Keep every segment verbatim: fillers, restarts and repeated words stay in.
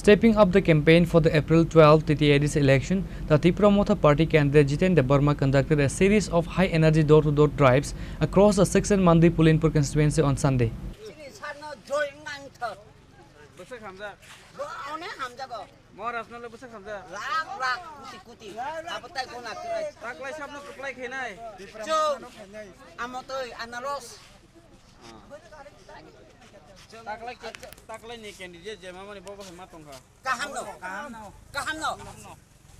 Stepping up the campaign for the April twelfth T T A D C election, the Tipra Motha Party candidate Jiten Debbarma conducted a series of high-energy door-to-door drives across the six and Mandi Pulinpur constituency on Sunday. Bwswk hamjak. Bo onek hamjago. Maharaj no le bwswk hamjak. Lakh lakh, kuti kuti. Abo tai gona kwrwi. Taklai sabno kwplai khainai. Chwng. Amotoi, anaros. Taklai ke, taklai ni candidate je mamani bobo hai ma tongkha. Kaham no. Kaham no.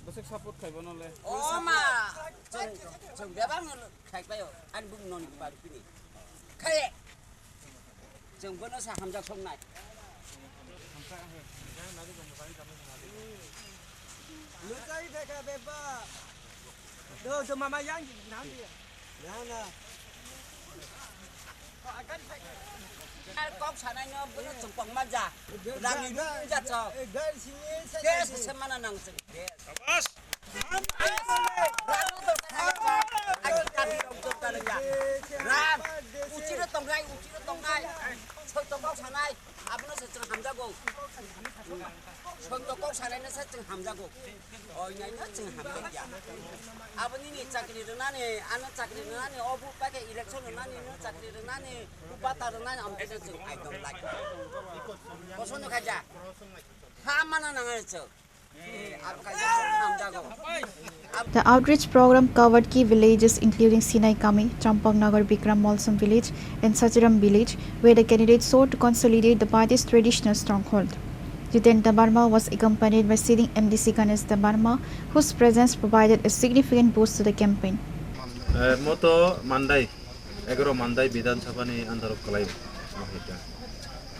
Bwswk support khai bono le. O ma. Chwng, chwng bebak no khai paio. Ani bumung noni bari pini. Khai. Chwng bono sa hamjak songnai. Luchai dekha beba. Do, do mama yang nang dia. Yang na. Kok sanai no bono chwng pok ma ja. Rang ni rung ja chok. Gas se mana nang chwng. Gas. Rang, uchire tongnai, uchire tongnai. Soito kok sanai, abono se chwng hamjago. Soito kok sanaino se chwng hamjago. Oinaino chwng hamjakya. Abo nini chakri rwnani, ano chakri rwnani, o bu paikhe election rwnani, no chakri rwnani, bu bata rwnani, amtwino chwng I don't like. Kosono khaja. Ha mana nangani chwng. The outreach program covered key villages including Sinai Kami, Champak Nagar, Bikram Molsom village, and Sachiram village, where the candidates sought to consolidate the party's traditional stronghold. Jiten Debbarma was accompanied by sitting M D C Ganesh Debbarma, whose presence provided a significant boost to the campaign. Eh, moto Mandai, egaro Mandai Bidhan Sabha ni under o kwlai o, mohita.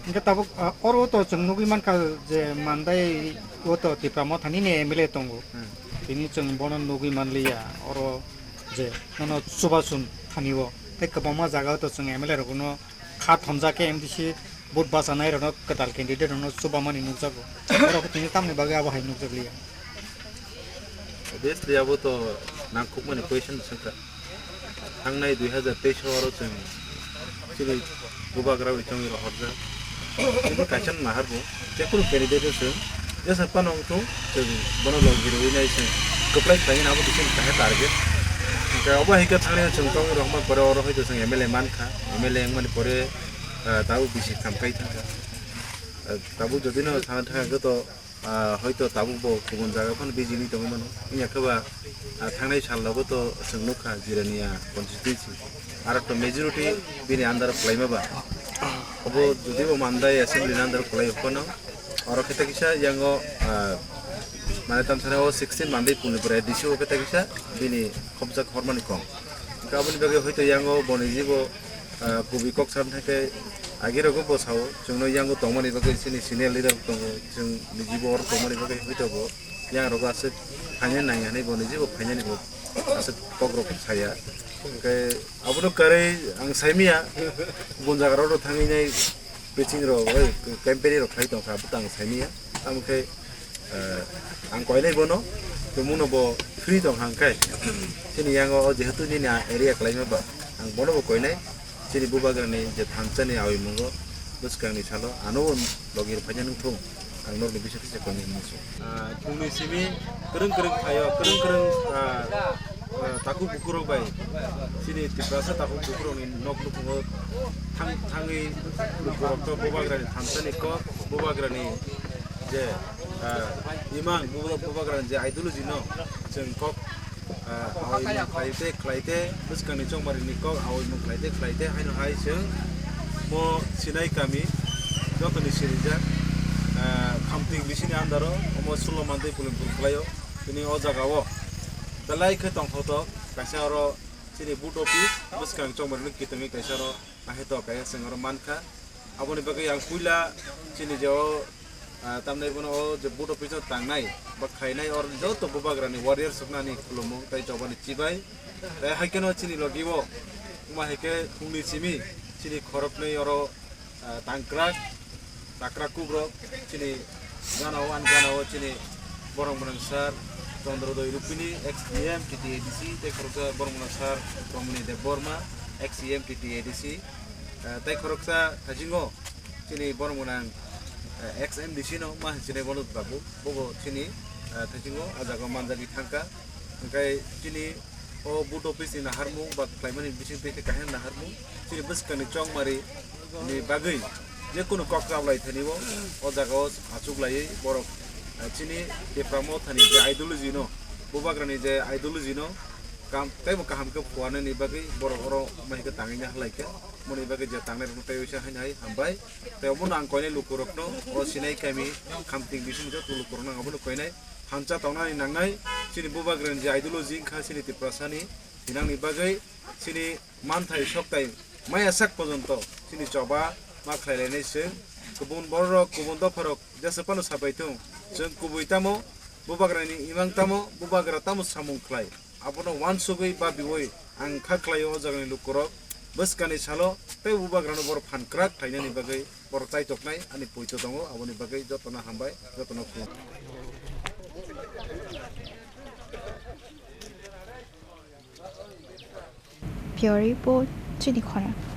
Hingke tabuk, ah, oro to chwng nugwi mankha je Mandai o to Tipra Motha ni ni M L A tongo. Hmm. Tini chwng bono nugwi manliya, oro je nono chubachu thani o. Tei kwbangma jaga o to chwng M L A rok no kha thomjak khe M D C vote bachanai rok no kwtal candidate rok no chubamani nukjago. Oro tini tamni bagwi abo hai nukjakliya. Obviously, abo to nangkukmani question swngkha. Thangnai dui hazar teis o oro chwng chini bubagra bai chongwi rohorjak. Chini kaisa nahar bo, jekunu candidate o chwng, jesa phano wngthung, chwng bono logi rwui nai chwng kwplai khlaina abo kisa kaisa target. Hwnkhe obo hai khe thangnai chwng chongwi rohorma pore oro hai to chwng M L A mankha, M L A wngmani pore, ah, tabuk bisi khamkai thangkha. Ah, tabuk jodi no thang thangkhe to Ah, hoito tabuk bo kubun jaga phano bijili tongwi mano. Wngya khe ba, ah, thangnai sal logo to chwng nukha Jirania constituency. Aro to majority bini under o kwlaima ba. Obo jodi bo Mandai assembly ni under o kwlai phano. Oro khe ta kisa yango, ah, mane tamsani o sixteen Mandai Punipura A D C o khe ta kisa bini khopjak hormani kong. Hwnkhe aboni bagwi hoito yango boni jibo ah, kubui kok sam thai khe agi rogo bo sao, chwngno yango tongmani bagwi chini senior leader tongo, chwng nijibo oro tongmani bagwi hoi tongo, yang rogo aswk phaina nang hinwi bo nijibo phainani bo aswk kok rok saya. Hwnkhe abono kwrwi ang saimanya, bun jaga rok thangwi nai pitching rok, oi, campaign rok khai tongkha, abo tang saimanya, tamo khe Eh, ang koinai bono, tumungno bo free tong hang khe. Chini yango o jehetu nini a-, area kwlaima ba, ang bono bo koinai. Chini bubagrani je thansa ni awi mungo, bwskang ni salo, ano bo logi rw phaina nung thung, ang norokni bising kisa koinai musu. Ah, phungni simi kwrwng kwrwng phaio, kwrwng kwrwng, ah, ah, takhuk bukhuk rok bai, chini Tiprasa takhuk bukhuk rokni nok nukhungo thang-, thangwi bukhuk rok to bubagrani thansa ni kok, bubagrani je, ah, imang buba-, bubagrani je ideology no chwng kok, ah, awi mung khlai te, khlai te, bwskang ni chongmari ni kok awi mung khlai te, khlai te, haino hai chwng mo Sinai kami joto ni sirijak, ah, Khamting bisini under o omo Sulo Mandai Pulimpur khlai o, tini o jaga o belai khe tongthotok kaisa oro chini board office bwskang chongmari ni kitingwi kaisa oro. Ahai to kaya chwng oro mankha. Aboni bagwi ang puila chini je o, ah, tamni bono o je board office o tangnai ba khainai oro joto bubagrani warriors rokno ani khulumung tei jobani chibai. Tei hai kheno chini logi o wngma hai khe phungni simi chini khoroknwi oro, ah, tangkrak. Takra kubrok chini gana o, ani gana o chini borok mwnang sir Chandrodoi Rupini, ex D M T T A D C, tei khoroksa borok mwnang sir Romani Debbarma, ex E M T T A D C, eh, tei khoroksa thaisingo chini borok mwnang eh, ex M D C no ma hinsinai bono tabuk, bobo chini, eh, thaisingo a jaga manjagwi thangkha. Hwnkhe chini o vote office ni naharmung ba khlaimani bisingtwi khe kaham naharmung, chini bwskangni chongmari ni bagwi je kunu kok chablai thani bo o jaga o achuk laiwi borok, eh, chini Tipra Motha ni je ideology no, Bubagra ni je ideology no kam teibo kaham khe phuarnani bagwi borok oro mai khe tangwi halai khe, moni bagwi je tangnai rok tei uisa haino hai hambai. Tei obono ang koinai lukurokno o Sinai kami Khamting bising joto lukurokno ang abono koinai hamcha tongnani nangnai. Chini Bubagrani je ideology wngkha chini Tiprasani hinangni bagwi chini manthai soktai maya sak pojonto chini choba ma khlailainai chwng. Kubun bororok, kubun dopharok jesa phano sapai thung, chwng kubui tamo Bubagrani imang tamo, Bubagra tamo samung khlai. Abono uansugwi babiwi ang kha khlaio o jagani lukurok bwskani salo tei Bubagrano borok phan kwrak khlainani bagwi borok chaitoknai ani poito tongo, aboni bagwi jotono hambai, jotono khulum. Piyori po chini khorang.